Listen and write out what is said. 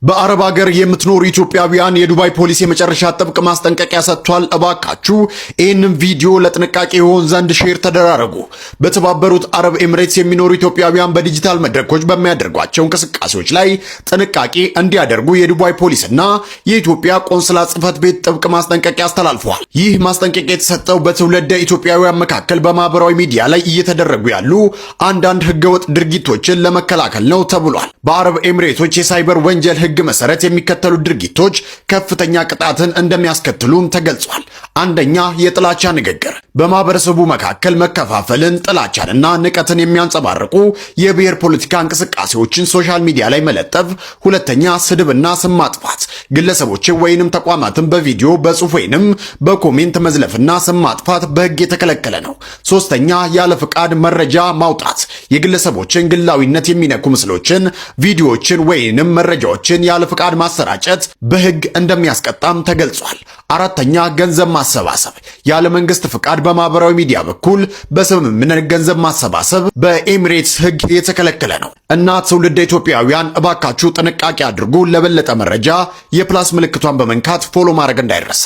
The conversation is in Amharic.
በአረብ ሀገር የምትኖሩ ኢትዮጵያውያን የዱባይ ፖሊስ የመጨረሻ ጥብቅ ማስጠንቀቂያ ሰጥቷል። እባካችሁ ይህንን ቪዲዮ ለጥንቃቄ ይሆን ዘንድ share ተደራረጉ። በተባበሩት አረብ ኤምሬትስ የሚኖሩ ኢትዮጵያውያን በዲጂታል መድረኮች በሚያደርጓቸው እንቅስቃሴዎች ላይ ጥንቃቄ እንዲያደርጉ የዱባይ ፖሊስና የኢትዮጵያ ቆንስላ ጽሕፈት ቤት ጥብቅ ማስጠንቀቂያ አስተላልፈዋል። ይህ ማስጠንቀቂያ የተሰጠው በትውልደ ኢትዮጵያውያን መካከል በማህበራዊ ሚዲያ ላይ እየተደረጉ ያሉ አንዳንድ ህገወጥ ድርጊቶችን ለመከላከል ነው ተብሏል። በአረብ ኤምሬቶች የሳይበር ወንጀል ህግ መሰረት የሚከተሉ ድርጊቶች ከፍተኛ ቅጣትን እንደሚያስከትሉም ተገልጿል። አንደኛ፣ የጥላቻ ንግግር በማህበረሰቡ መካከል መከፋፈልን፣ ጥላቻንና ንቀትን የሚያንጸባርቁ የብሔር ፖለቲካ እንቅስቃሴዎችን social media ላይ መለጠፍ። ሁለተኛ፣ ስድብና ስም ማጥፋት ግለሰቦችን ወይንም ተቋማትን በቪዲዮ፣ በጽሁፍ ወይንም በ comment መዝለፍና ስም ማጥፋት በህግ የተከለከለ ነው። ሶስተኛ፣ ያለ ፍቃድ መረጃ ማውጣት የግለሰቦችን ግላዊነት የሚነኩ ምስሎችን፣ ቪዲዮዎችን ወይንም መረጃዎችን ያለ ፍቃድ ማሰራጨት በህግ እንደሚያስቀጣም ተገልጿል። አራተኛ፣ ገንዘብ ማሰባሰብ ያለ መንግስት ፍቃድ በማህበራዊ ሚዲያ በኩል በስምምነት ገንዘብ ማሰባሰብ በኤሚሬትስ ህግ የተከለከለ ነው እና ትውልደ ኢትዮጵያውያን እባካችሁ ጥንቃቄ አድርጉ። ለበለጠ መረጃ የ plus ምልክቷን በመንካት follow ማድረግ እንዳይረሳ።